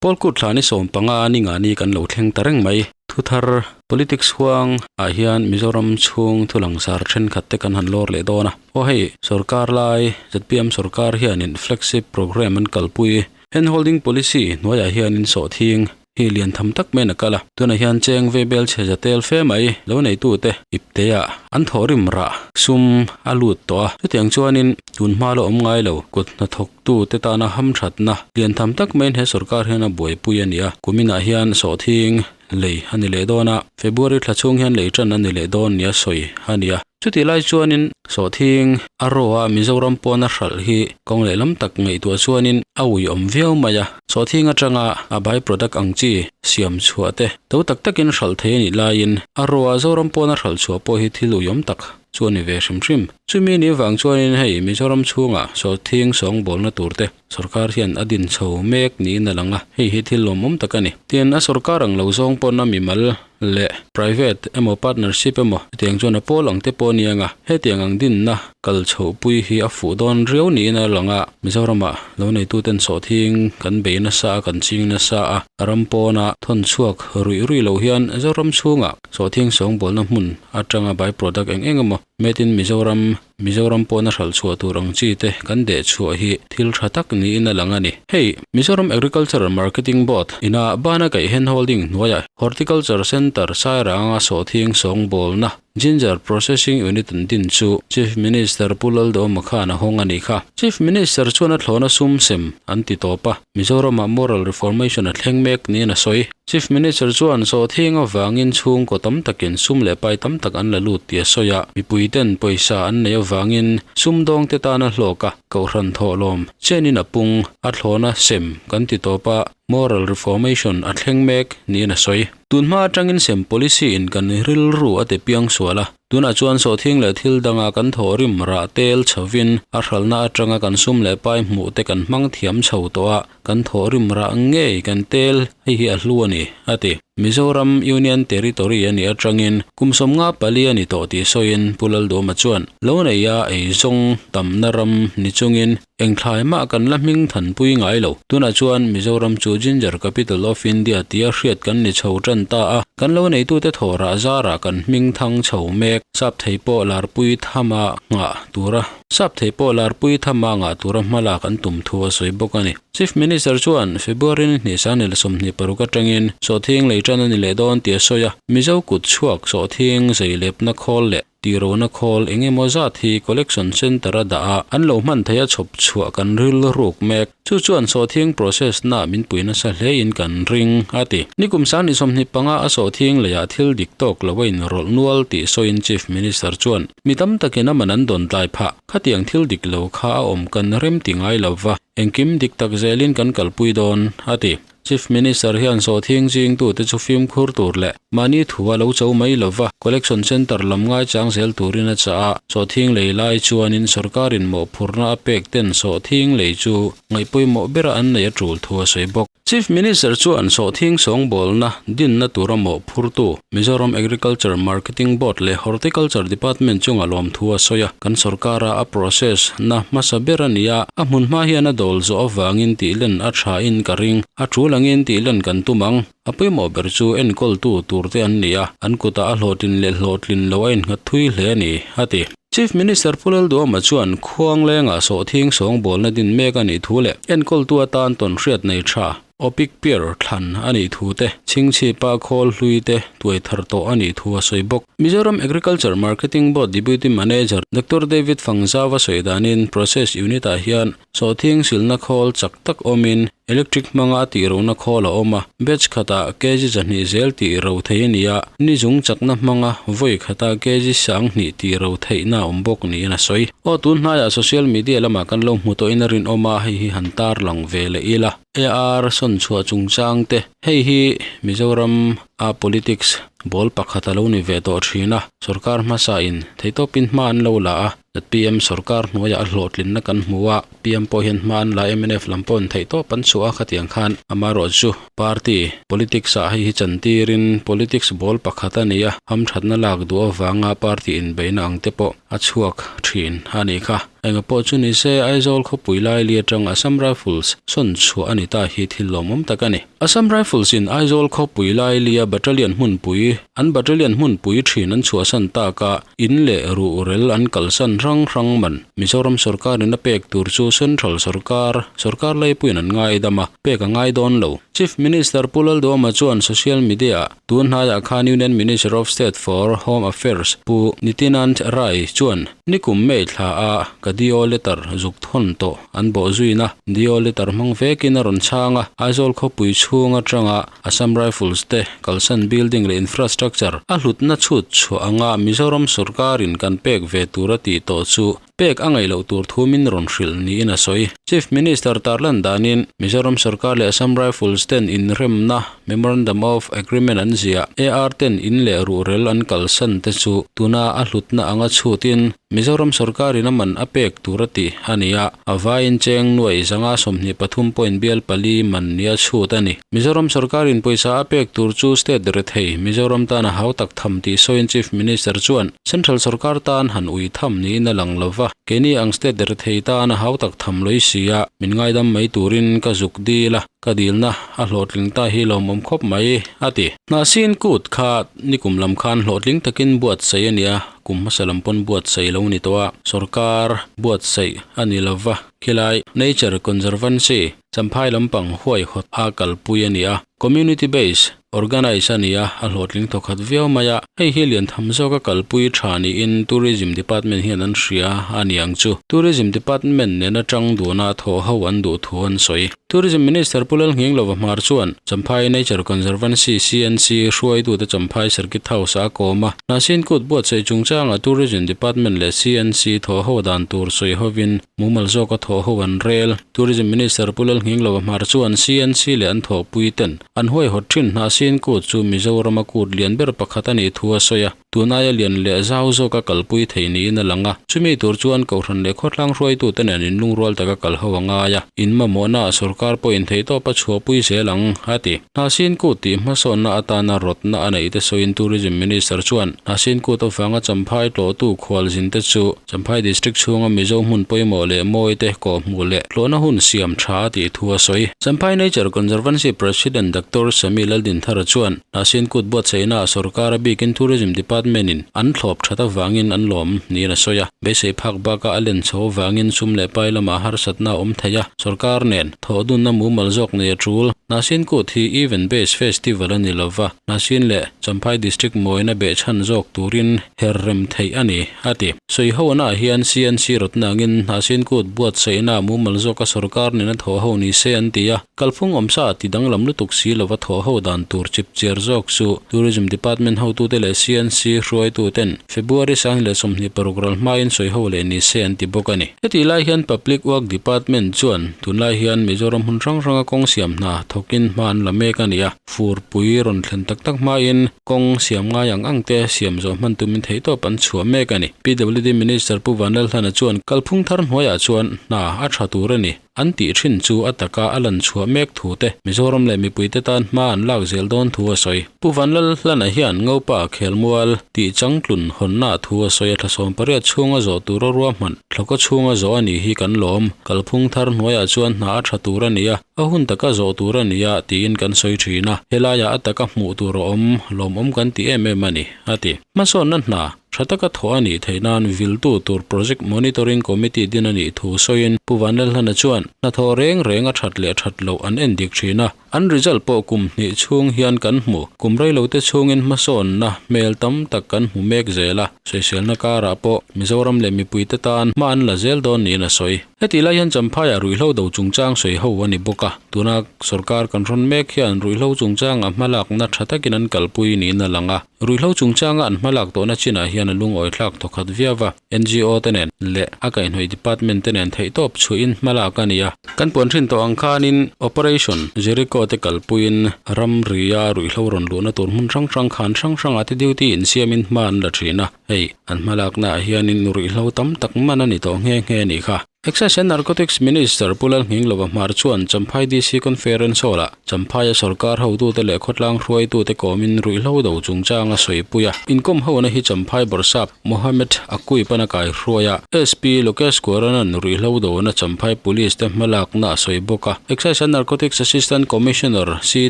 Pawlkut thla ni 15 ni nga ni kan lo thleng ta reng mai. Thuthar, Politics huang ah hian Mizoram chhung thu langsar thenkhat te kan han lawr leh dawn a. Aw hei, sorkar lai zpm sorkar hianin flagship programme an kalpui Hand holding policy hnuaiah hianin sawhthing hi lian tham tak maiin a kal a. Tunah hian cheng ve bel chhe za tel fe mai lo neitute ipteah an thawhrim rah sum a lut tawh a. Chutiang chuanin tun hma la awm ngai lo kut hnathawktute tana hamthatna lian tham tak maiin he sorkar hian a buaipui a ni a. Kuminah hian sawhthing lei a ni leh dawn a, February thla chhung hian lei tan a ni leh dawn nia sawi a ni a. Chutih lai chuanin sawhthing a raw a Mizoram pawna hralh hi kawng lehlam tak ngaihtuah chuanin a uiawm viau mai a. Sawhthing atanga a by product ang chi siam chhuah te to tak takin hralh thei a nih laiin a raw a Zoram pawna hralh chhuah pawh hi thil uiawm tak chu a ni ve hrim hrim. Chumi nih vang chuanin hei Mizoram chhungah sawhthing sawngbawlna tur te sorkar hian a din chho mek niin a lang a, hei hi thil lawmawm tak a ni. Tin, a sorkar ang lo zawng pawn a mimal leh private emaw partnership emaw hetiang chuan a pawl ang te pawh a ni ang a, hetiang ang dinna kal chhohpui hi a fuh dawn riau niin a lang a, Mizoramah lo neituten sawhthing kan bei nasa a, kan ching nasa a, ram pawna thawn chhuak ruih ruih lo hian Zoram chhungah sawhthing sawngbawlna hmun atanga by product eng eng emaw made in Mizoram Mizoram pawna hralh chhuah tur ang chi te kan deh chhuah hi thil tha tak niin a lang a ni. Hei, Mizoram Agricultural Marketing Board ina bana kaih hand holding hnuaiah Horticulture Centre Sairanga sawhthing sawngbawlna Ginger Processing Unit an din chu Chief Minister Pu Lalduhoma khan a hawng a nih kha. Chief Minister chuan a thlawna sum sem an ti tawp a, Mizoramah Moral Reformation a thleng mek niin a sawi. Chief Minister chuan sawhthing avangin chhungkaw tam takin sum leh pai tam tak an la lut tih a sawi a, mipuiten pawisa an neih avangin sumdawngte tana hlawk a, kohhran thawhlawm chenin a pung, a thlawna sem kan ti tawp a, moral reformation a thleng mek niin a sawi. Tunhma atangin sem policy in kan rilru a ti piang sual a, Tunah chuan sawhthing leh thil danga kan thawhrim rah tel chhovin a hralhna atanga kan sum leh pai hmuh te kan hmang thiam chho tawh a, kan thawhrim rah ngei kan tel hei hi a hlu a ni, a ti. Mizoram Union Territory a nih atangin kum 54 a ni tawh tih sawiin Pu Lalduhoma chuan lo neia eizawng tamna ram ni chungin Engthlai mah kan la hming thanpui ngai lo. Tunah chuan Mizoram chu Ginger Capital of India tia hriat kan ni chho tan ta a, kan lo neitute thawhrah zarah kan hming thang chho mek. Sap thei pawh larpui thama nghah tura Sap thei pawh larpui thama nghah tura hma lak an tum thu a sawi bawk a ni. Chief Minister chuan February ni hnih sang ni la 26 atangin sawhthing lei tan a ni leh dawn tih a sawi a, Mizo kut chhuak sawhthing zeilepna khawl leh Tirona khawl eng emaw zat hi collection centre a dah a, an lo hman theih a chhawp chhuah kan rilruk mek. Chu chuan sawhthing process na min pui nasa hlein kan ring, a ti. Nikum 2025 a sawhthing leiah thil dik tawk lo a inrawlh nual tih sawiin Chief Minister chuan, Mi tam takin a man an dawn tlai phah. Khatiang thil dik lo kha a awm kan rem ti ngai lo va, engkim dik tak zelin kan kalpui dawn, a ti. Chief Minister hian sawhthing zingtute chu fimkhur tur leh mahni thu a lo cho mai lova collection centre lam ngaichang zel turin a chah a, sawhthing lei lai chuanin sorkarin mawhphurhna a pek ten sawhthing lei chu ngaihpawimawh bera an neih a tul thu a sawi bawk. Chief Minister chuan sawhthing sawngbawlna dinna tura mawhphurtu Mizoram Agriculture Marketing Board leh Horticulture Department chunga lawmthu a sawi a, kan sorkara a process na hmasa ber a ni a, a hmun hma hian a dawl zawh avangin tihlen a tha in ka ring, a tul angin tihlen kan tum ang. A pawimawh ber chu enkawltu turte an ni a, an kutah a hlawhtlin leh hlawhtlin lo a innghat thui hle a ni, a ti. Chief Minister Pu Lalduhoma chuan Khuanglengah sawhthing sawngbawlna din mek a nih thu leh enkawltu atan tawnhriat nei tha Opic Pier thlan a nih thu te, Chhingchhipa khawl hlui te tuai thar tawh a nih thu a sawi bawk. Mizoram Agriculture Marketing Board Deputy Manager Doctor David Fangzau a sawi danin Process Unit-ah hian sawhthing silna khawl chak tak awmin electric hmanga a tih rohna khawl a awm a, batch khatah kg 200 zel tih ro thei a ni a, ni zung chakna hmanga vawi khata kg 2000 tih ro theihna a awm bawk niin a sawi. Aw tun hnaiah social media lamah kan lo hmu tawhin a rinawm a, hei hi han tarlang ve leh ila. AR sawn chhuah chungchang te, hei hi Mizoram a politics Ball pakhat a lo ni ve tawh thin a, sorkar hmasa in theihtawpin hma an lo la a, zpm sorkar hnuaiah a hlawhtlinna kan hmu a, pm pawh hian hma an la mnf lam pawhin theihtawp an chhuah a khatiang khan amaherawhchu party politics ah hei hi chantirin politics ball pakhat a ni a, hamthatna lak duh avanga party inbeihna ang te pawh a chhuak thin a nih kha. Enga pawh chu ni se, Aizawl khawpui laili atang Assam Rifles sawn chhuah a ni ta hi thil lawmawm tak a ni. Assam Rifles in Aizawl khawpui lailia Battalion hmunpui, an Battalion hmunpui thin an chhuahsan tak a, in leh ruhrel an kalsan hrang hrang man. Mizoram sorkarin a pek tur chu Central sorkar, sorkar laipuiin an ngaidam a, pek a ngai dawn lo. Chief Minister Pu Lalduhoma chuan social media-ah tun hnaiah khan Union Minister of State for Home Affairs Pu Nityanand Rai chuan Nikum May thla a ka DO letter zuk thawn tawh an bawh zuina DO letter hmang vekin a rawn chhang a, Aizawl khawpui chhung atanga Assam Rifles te kalsan building leh infrastructure a hlutna chhut chhuah anga Mizoram sorkarin kan pek ve tur a tih tawh chu pek a ngaih loh tur thu min rawn hrilh niin a sawi. Chief Minister tarlan danin Mizoram sorkar leh Assam Rifles ten inremna Memorandum of Agreement an ziah. AR ten in leh ruhrel an kalsan te chu tuna a hlutna anga chhutin Mizoram sorkarin a man a pek tur a tih a ni a, a vaiin cheng nuai zanga 23 point bial pali man nia chhut a ni. Mizoram sorkarin pawisa a pek tur chu state rethei Mizoram tan a hau tak tham tih sawiin Chief Minister chuan Central sorkar tan han ui tham niin a lang lova, keini ang state rethei tan a hau tak tham lawih si a, min ngaidam mai turin ka zuk dil a. Ka dilna a hlawhtling ta hi lawmawm khawp mai, a ti. Hnahsin kut kha nikum lam khan hlawhtling takin buatsaih a ni a, kum hmasa lam pawn buatsaih lo ni tawh a, sorkar buatsaih a ni lo va, khilai Nature Conservancy Champhai lampang huaihawt a kalpui a ni a, Community Base Organise a ni a, a hlawhtling thawkhat viau mai a, hei hi lian tham zawka kalpui tha niin Tourism Department hian an hria a ni ang chu. Tourism Department nena tang duhna thawh ho an duh thu an sawi. Tourism Minister Pu Lalnghinglova Hmar chuan Champhai Nature Conservancy, CNC, hruaitute Champhai Circuit House-a a kawm a, Hnahsin kut buatsaih chungchangah Tourism Department leh CNC thawh ho dan tur sawi hovin mumal zawka thawh ho an rel. Tourism Minister Pu Lalnghinglova Hmar chuan CNC leh an thawhpui ten An huaihawt thin Hnahsin kut chu Mizorama kut lian ber pakhat a nih thu a sawi a, tunaia lian leh zau zawka kalpui thei niin a lang a. Chumi tur chuan Kohhran leh khawtlang hruaitute nen inlungrual taka kal ho a ngai a, in mamawhnaah sorkar pawhin theihtawp a chhuahpui zel ang, a ti. Hnahsin kut tih hmasawnna atana rawtna a neih te sawiin Tourism Minister chuan Hnahsin kut avanga Champhai tlawhtu khualzin te chu Champhai District chhunga Mizo hmun pawimawh leh mawi te kawhhmuh leh tlawhna hun siam tha a tih thu a sawi. Champhai Nature Conservancy President Doctor Sami Laldinthara chuan Hnahsin kut buatsaihnaah sorkar a bikin Tourism Department in an thlawp that avangin an lawm niin a sawi a. Beisei phak bakah a len chho avangin sum leh pai lamah harsatna a awm thei a, sorkar nen thawhdunna mumal zawk nei a tul. Hnahsin kut hi event based festival a ni lova, Hnahsin leh Champhai District mawina behchhan zawk turin her rem theih a ni, a ti. Sawihonaah hian CNC rawtna angin Hnahsin kut buatsaihna mumal zawka sorkar nena thawh ho ni se an ti a, kalphung awmsa ti danglam lutuk si lova thawh ho dan tur chip chiar zawk chu Tourism Department hotute leh CNC hruaituten February 2026 ral hmain sawiho leh ni se an ti bawk a ni. Hetih lai hian Public Work Department chuan tunlai hian Mizoram hmun hrang hranga kawng siam hna thawkin hma an la mek a ni a. Furpui rawn thlen tak tak hmain kawng siam ngai ang ang te siam zawh hman tumin theihtawp an chhuah mek a ni. PWD Minister Pu Vanlalhlana chuan kalphung thar hnuaiah chuan hna a tha tur a ni an tih thin chu a taka a lan chhuah mek thu te Mizoram leh mipuite tan hma an lak zel dawn thu a sawi. Pu Vanlalhlana hian Ngopa Khelmual tih changtlun hawnna thu a sawi a thla 18 chhunga zawh tura ruahman thlawka chhunga zawh a nih hi kan lawm. Kalphung thar hnuaiah chuan hna a tha tur a ni a. A hun taka zawh tur a ni a tiin kan sawi thin a, helaiah a taka hmuh tur a awm, lawmawm kan ti em em a ni, a ti. Hmasawnna hna tha taka thawh a nih theih nan viltu tur Project Monitoring Committee din a nih thu sawiin Pu Vanlalhlana chuan hnathawh reng reng a that leh that loh an en dik thin a, an result pawh kum hnih chhung hian kan hmu, kum reilote chhungin hmasawnna hmel tam tak kan hmu mek zel a, sawiselna karah pawh Mizoram leh mipuite tan hma an la zel dawn niin a sawi. Hetih lai hian Champhaiah ruihhlo do chungchang sawi ho a ni bawk a, tuna sorkar kan rawn mek hian ruihhlo chungchanga hmalakna tha takin an kalpui niin a lang a. Ruihhlo chungchanga an hmalak tawhna chinah hian a lungawi thlak thawkhat viau a, NGO te nen leh a kaihhnawih department te nen theihtawp chhuahin hmalak a ni a. Kan puan thin tawh ang khanin Operation Jericho te kalpuiin ramria ruihhlo rawn luhna tur hmun hrang hrang khan hrang hrangah te duty insiamin hma an la thin a, hei an hmalaknaah hianin ruihhlo tam tak man a ni tawh nghe nghe a nih kha. Excise and Narcotics Minister Pu Lalnghinglova Hmar chuan Champhai DC Conference Hall-ah Champhaia sorkar hotute leh khawtlang hruaitute kawmin ruihhlo do chungchang a sawipui a. Inkawm hona hi Champhai Bawrhsap Mohammed Akui pana kaihruai a, SP Lokesh Kuaranan ruihhlo dona Champhai Police te hmalakna a sawi bawk a. Excise and Narcotics Assistant Commissioner C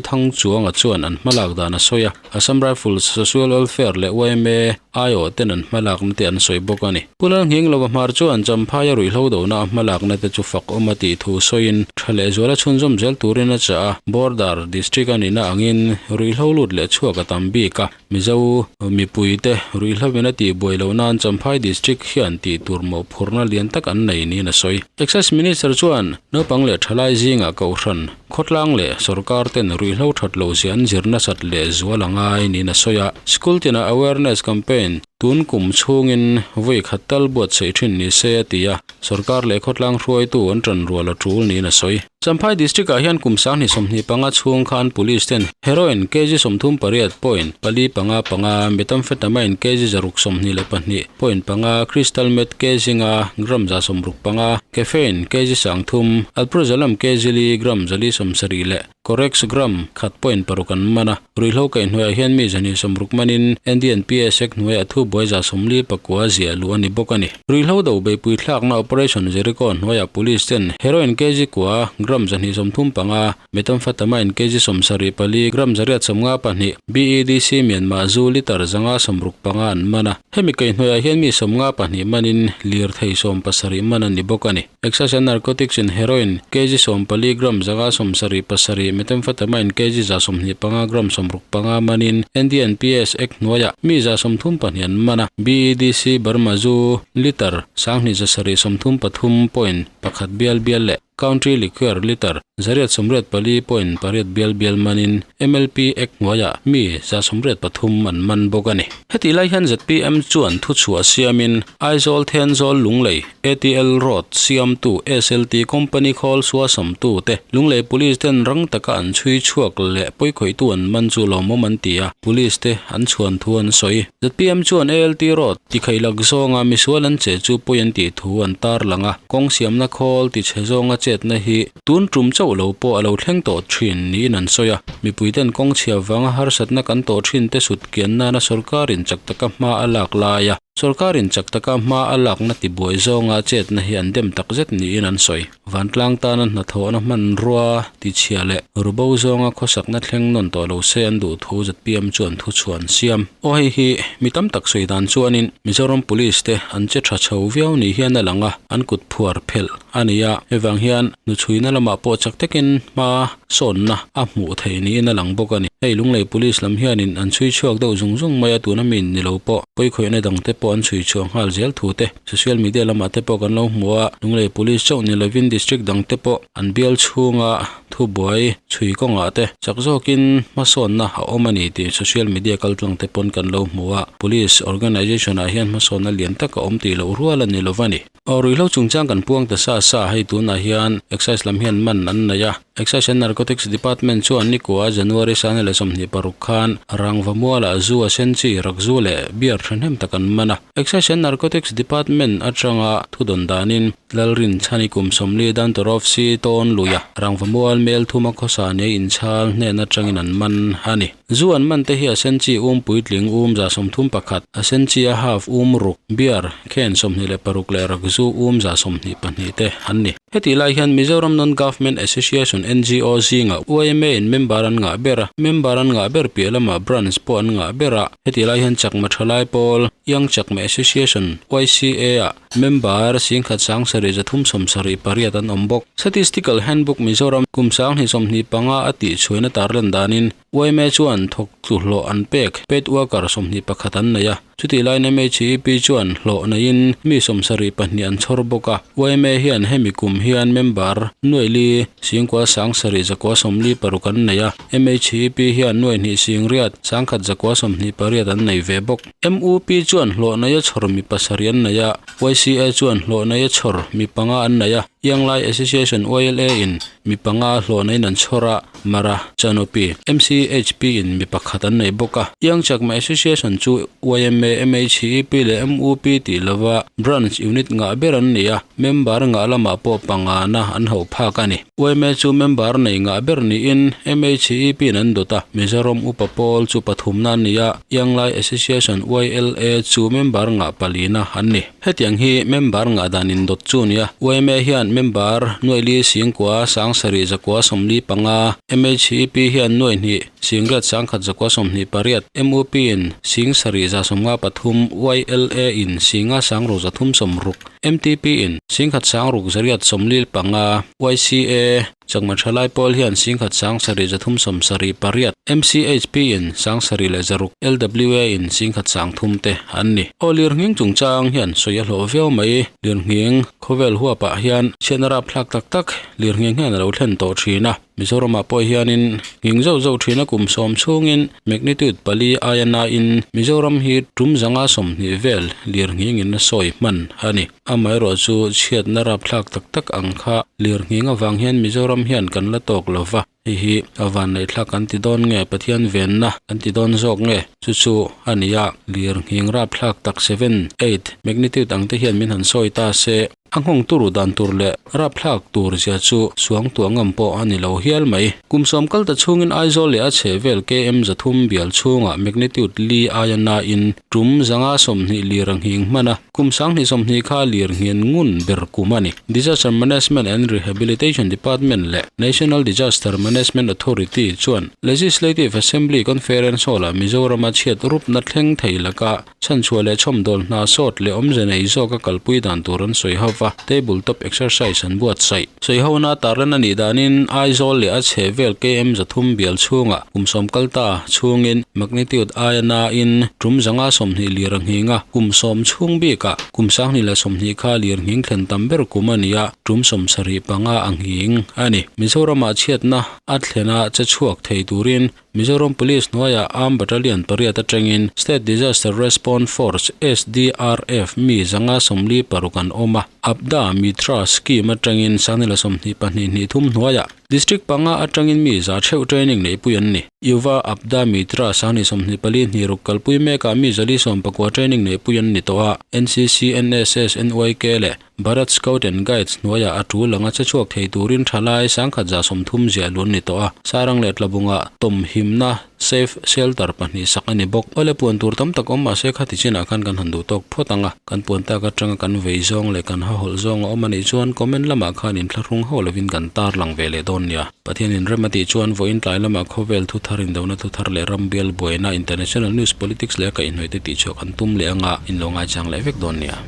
Thangchuanga chuan an hmalak dan a sawi a. Assam Rifles, Social Welfare leh yma aiawh ten an hmalakna te an sawi bawk a ni. Pu Lalnghinglova Hmar chuan Champhaia ruihhlo dona a hmalakna te chu fak awm a tih thu sawiin tha leh zuala chhunzawm zel turin a chah a, Border District a nihna angin ruihhlo lut leh chhuak a tam bik a, Mizo mipuite ruihhlo in a tihbuai loh nan Champhai District hian tih tur mawhphurhna lian tak an nei niin a sawi. Excise Minister chuan naupang leh thalai zingah kohhran Khawtlang leh sorkar ten ruihhlo that loh zia an zir nasat leh zual a ngai niin a sawi a. School tinah awareness campaign tun kum chhungin vawi khat tal buatsaih thin ni se a ti a, sorkar leh khawtlang hruaitu an tan rual a tul niin a sawi. Champhai District ah hian kum 2025 chhung khan Police ten heroin kg 38 point pali panga panga, methamphetamine kg 622 point panga, crystal meth kg nga gram 65, Caffeine kg 3000, Alprazolam kg li gram 470 leh Corex gram khat point paruk an man a. Ruihhlo kaihhnuaiah hian mi 260 manin NDNPS Act hnuaiah thubuai 49 ziah luh a ni bawk a ni. Ruihhlo do beihpui thlakna Operation Jericho hnuaiah Police ten Heroin kg kua gram 235, Methamphetamine kg 74 gram 852, BEDC Myanmar zu litre 565 an man a. Hemi kaihhnuaiah hian mi 52 manin lirthei 17 man a ni bawk a ni. Excise and Narcotics in Heroin kg 14 gram 177, Methamphetamine kg 125 gram 65 manin NDNPS Act hnuaiah mi 132 an man a. BEDC Burma zu litre 2733 point pakhat bial bial leh Country Liquor litre 884 point pariat bial bial manin MLP Act hnuaiah mi 183 an man bawk a ni. Hetih lai hian zpm chuan thuchhuah siamin Aizawl Thenzawl Lunglei ATL Road siamtu SLT Company khawl suasamtu te Lunglei Police ten rang taka an chhui chhuak leh pawikhawihtu an man chu lawmawm an ti a, Police te an chhuan thu an sawi. Zpm chuan ALT Road tikhailak zawnga misual an che chu pawi an tih thu an tarlang a, kawng siamna khawl tichhe zawnga chetna hi Tun tum chauh lo pawh a lo thleng tawh thin niin an sawi a, mipuiten kawng chhia vanga harsatna kan tawh thin te sut kian nana sorkarin chak taka hma a lak lai a, sorkarin chak taka hma a lakna tibuai zawnga chetna hi an dem takzet niin an sawi. Vantlang tana hnathawhna hmanrua tichhia leh rubo zawnga khawsakna thleng nawn tawh lo se an duh thu zpm chuan thuchhuah an siam. Aw hei hi mi tam tak sawi dan chuanin Mizoram Police te an che tha chho viau ni hian a lang a, an kut phuar phelh a ni a, hei vang hian hnuchhuina lamah pawh chak takin hma sawnna a hmuh theih niin a lang bawk a ni. Hei Lunglei Police lam hianin an chhui chhuak deuh zung zung mai a, tuna mi ni lo pawh pawikhawihna dangte pawh an chhui chhuah nghal zel thu te social media lamah te pawh kan lo hmu a, Lunglei Police chauh ni lovin district dangte pawh an bial chhunga thubuai chhui kawngah te chak zawkin hmasawnna a awm a ni tih social media kaltlang te pawn kan lo hmu a, Police organization ah hian hmasawnna lian tak a awm tih loh rual a ni lo va ni. Aw ruihhlo chungchang kan puang ta sa sa, hei tunah hian Excise lam hian man an nei a, Excise and Narcotics Department chuan nikua January 2026 khan Rangva mualah zu a sen chi, rakzu leh beer thahnem tak an man a. Excise and Narcotics Department atanga thudawn danin Lalrin Chhani kum 40 Dantorov si tawn luia Rangva mual mel thuma khawsa nei inchhal hnen atangin an man a ni. Zu an man te hi a sen chi um puitling um 31, a sen chi a half um ruk, beer, Khen 26 leh Rakzu um 22 te an ni. Hetih lai hian Mizoram Non-Government Association, ngo, zingah yma in member an ngah ber a, member an ngah ber piah lamah branch pawh an ngah ber a. Hetih lai hian Chakma Thalai Pawl, Young Chakma Association, YCA, ah member 17,378 an awm bawk. Statistical Handbook Mizoram kum 2025 a tihchhuaina tarlan danin yma chuan thawktu hlawh an pek, paid worker, 21 an nei a. Chutih laiin MHEP chuan hlawh neiin mi 72 an chhawr bawk a. Yma hian hemi kum hian member nuaili singkua 7 zakua 46 an nei a. MHEP hian nuai hnih singriat 1 zakua 28 an nei ve bawk. MUP chuan hlawh neia chhawr mi pasarih an nei a, YCA chuan hlawh neia chhawr mi panga an nei a. Young Lai Association, YLA, in mi panga hlawh neiin an chhawr a, Mara Canopy, MCHP in mi pakhat an nei bawk a. Young Chakma Association chu yma, MHEP leh MUP tih lova branch unit ngah ber an ni a, member ngah lamah pawh pangana an hauh phak a ni. Yma chu member nei ngah ber niin MHEP in an dawt a, Mizoram Upa Pawl chu pathumna an ni a, Young Lai Association, YLA, chu member ngah palina an ni. Hetiang hi member ngah dan indawt chu a ni a, yma hian member nuaili singkua sangsarih zakua 45, MHEP hian nuaihnih singriat sangkhat zakua 28, MUP in singsarih za 53, YLA in singa sangruk zathum 60, MTP in singkhat sangruk zariat 45, YCA Chakma thalai pawl hian singkhat sangsarih zathum 78, MCHP in sangsarih leh zaruk, LWA in singkhat sangthum te an ni. Aw lirnghing chungchang hian sawi a hlawh viau mai. Lirnghing khawvel huapah hian chhiatna rapthlak tak tak lirnghing hian a lo thlen tawh thin a. Mizoramah pawh hianin nghing zauh zauh thin a kum sawm chhungin magnitude pali aia nain Mizoram hi tum zanga 20 vel lirnghingin a sawi hman a ni. Amaherawh chu chhiatna rapthlak tak tak ang kha lirnghing avang hian Mizoram hian kan la tawk lo va, hei hi a vanneihthlak kan ti dawn nge Pathian venna kan ti dawn zawk nge chu chu a ni a, lirnghing rapthlak tak seven, eight magnitude ang te hian min han sawi ta se, a nghawng turu dan tur leh rapthlak tur zia chu suang tuah ngam pawh a ni lo hial mai. Kum sawm kal ta chhungin Aizawl leh a chhehvel KM zathum bial chhungah magnitude li aia nain tum zanga 20 lir a nghing hman a. Kum 2020 kha lir nghian ngun ber kum a ni. Disaster Management and Rehabilitation Department leh National Disaster Management Authority chuan Legislative Assembly Conference Hall-ah Mizorama chhiat rupna thleng thei laka chhanchhuah leh chhawmdawl hna sawt leh awmze nei zawka kalpui dan tur an sawi ho va, table top exercise an buatsaih. Sawi hona tarlan a nih danin Aizawl leh a chhehvel KM 300 bial chhungah kum sawm kal ta chhungin magnitude aia nain tum zanga 20 lir a nghing a, kum sawm chhung bikah kum 2020 kha lir nghing thlen tam ber kum a ni a, tum 75 a nghing a ni. Mizoramah chhiatna a thlena che chhuak thei turin Mizoram Police hnuaiah Armed Battalion pariat atangin State Disaster Response Force, SDRF, mi 146 an awm a, Aapda Mitra Scheme atangin 2022 hnih thum hnuaiah District panga atangin mi za theuh training neihpui an ni. Yuva Aapda Mitra 2024 hnih ruk kalpui mekah mi 490 training neihpui an ni tawh a, NCC, NSS, NYK leh Bharat Scout and Guides hnuaiah a tul anga che chhuak thei turin thalai 1130 ziah luan ni tawh a, Sarang leh Tlabunga tawmhimna safe shelter pahnih sak a ni bawk. Awle puan tur tam tak awm mahse khati chinah khan kan han duh tawk phawt ang a, kan puan tak atanga kan vei zawng leh kan hahawlh zawng a awm a nih chuan comment lamah khan inthlahrung ho lovin kan tarlang ve leh dawn nia. Pathianin rem a tih chuan vawiin tlai lamah khawvel thu thar indona thu thar leh ram bial buaina international news politics leh a kaihhnawih te tihchhuah kan tum leh anga inlo ngaichang leh vek dawn nia.